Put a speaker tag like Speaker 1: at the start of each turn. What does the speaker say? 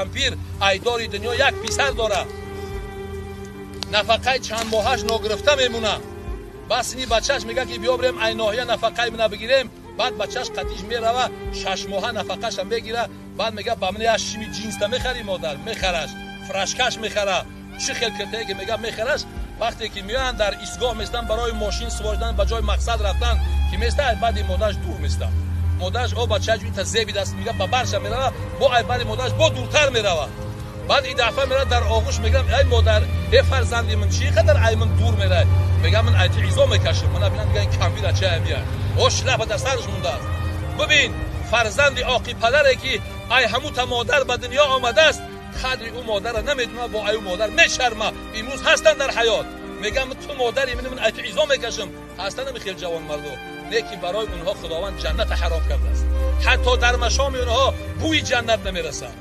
Speaker 1: Кампир айдори дунё як писар дора, нафақаи чанд моҳаш ногирифта мемона. Баъд сини бачаш мега, ки биё бирем, ай ноҳия нафақаи мина бигирем. Баъд бачаш қатиш мерава, 6 моҳа нафақаша мегира. Баъд мега: «Ба ман як шими ҷинста мехарӣ, модар?» Мехараш, фуражкаш мехара, чӣ хел киртае ки мега, мехараш. Вақте ки меоянд, дар истгоҳ местанд барои мошин сувор шудан, ба ҷои мақсад рафтан ки места, ай баъди модараш дур места. Модараш: «О, бачаҷ, ита зеби даст», мега, ба барша мерава, бо ай баъди модараш бо дуртар мерава. Баъд и дафъа мера, дар оғӯш мегирам: «Ай модар, э фарзанди ман, чӣ қадар ай ман дур мерай?» Мега: «Ман ай ти изо мекашам». Мана бинам, мега, ин камбира ча мия, о шляпа дар сараш мондааст. Бибин, фарзанди оқи падаре ки ай ҳамута модар ба дунё омадааст, қадри ӯ модарра намедонад, бо ай ӯ модар мешарма. Имрӯз ҳастанд дар ҳаёт, мегам: «Ту модари ман, ман ай ту изо мекашам». Ҳастанд ами хел ҷавонмардо, не ки барои онҳо Худованд ҷанната ҳаром кардааст, ҳатто дар машоми онҳо бӯи ҷаннат намерасад.